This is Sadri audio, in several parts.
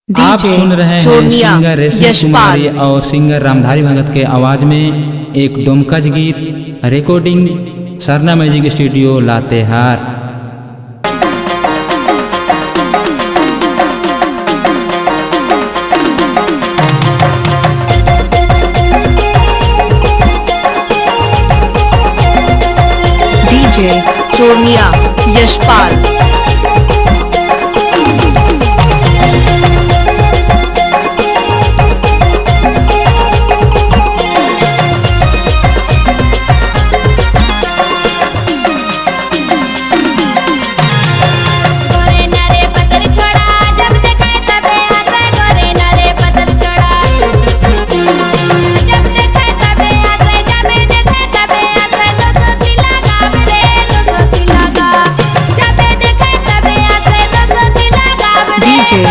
आप सुन रहे हैं चोरनिया सिंगर रेशमी यशपाल। कुमारी और सिंगर रामधारी भगत के आवाज में एक डोमकच गीत। Recording Sarna music studio Latehar. DJ Chorniya Yashpal. गोरे नरे पतर छोड़ा जब देखे तबे हंसे। गोरे नरे पतर छोड़ा जब देखे तबे हंसे। जब देखे तबे हंसे। दो सौ लगाव रे, 200 लगा। जब देखे तबे हंसे, 200 लगाव रे। डीजे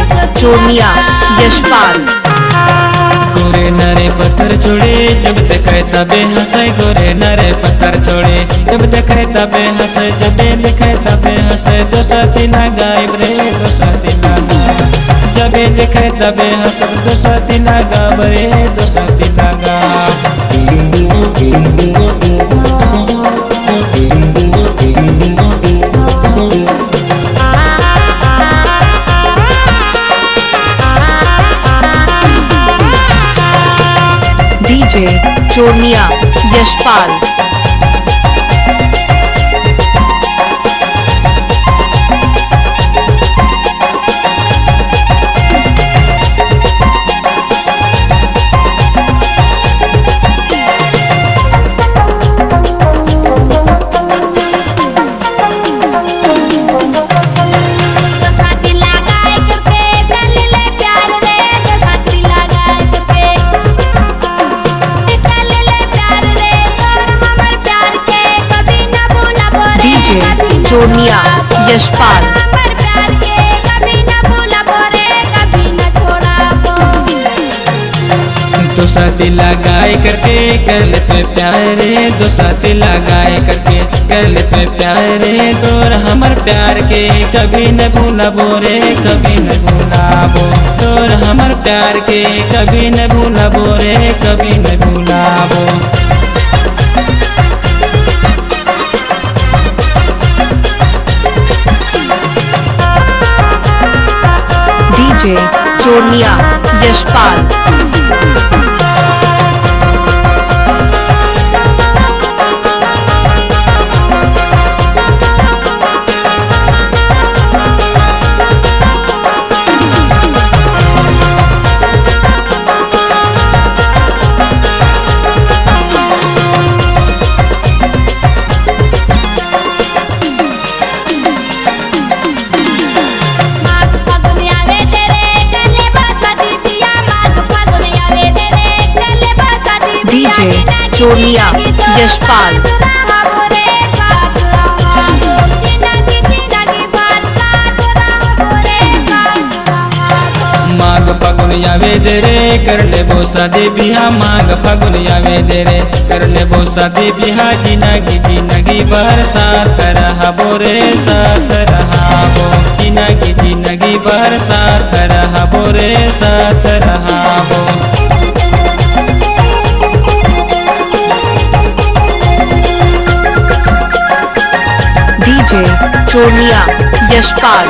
चोरनिया यशपाल। गोरे नरे पत्थर छोड़े जब देखे तबे हंसे। गोरे नरे पत्थर छोड़े जब देखे तबे हंसे। जब देखे तबे हंसे। 200 लगाइब रे, 200 लगा। जब देखे तबे हंसब, 200 लगाब रे, 200 लगा। डीजे चोरनिया यशपाल। दो साथी लगाए करके कर ले प्यार रे। दो साथी लगाए करके कर ले प्यार रे। तोर हमर प्यार के कभी न भूलबो रे। डीजे कभी न चोरनिया भूलबो। यशपाल। तोर हमर प्यार के कभी न भूलबो रे, कभी न छोड़ाबो। दो साथी लगाए करके कर लेते प्यारे। दो साथी लगाए करके कर लेते प्यारे। तोर हमर प्यार के कभी न भूलबो रे, कभी न भूलाबो। तोर हमर प्यार के कभी न भूलबो रे, कभी न भूलाबो। डीजे चोरनिया यशपाल। माघ फागुन आवे तेरे चले बसती पिया। माघ फागुन आवे तेरे चले बसती पिया। डीजे चोरनिया यशपाल। माघ फागुन आवे दे रे कर ले बो शादी बिहा। माघ फागुन आवे दे रे कर ले बो शादी बिहा। जिनगी जिनगी भर साथ रहबो रे, साथ रहबो। जिनगी जिनगी भर साथ रहबो रे, साथ रहबो। डीजे चोरनिया यशपाल।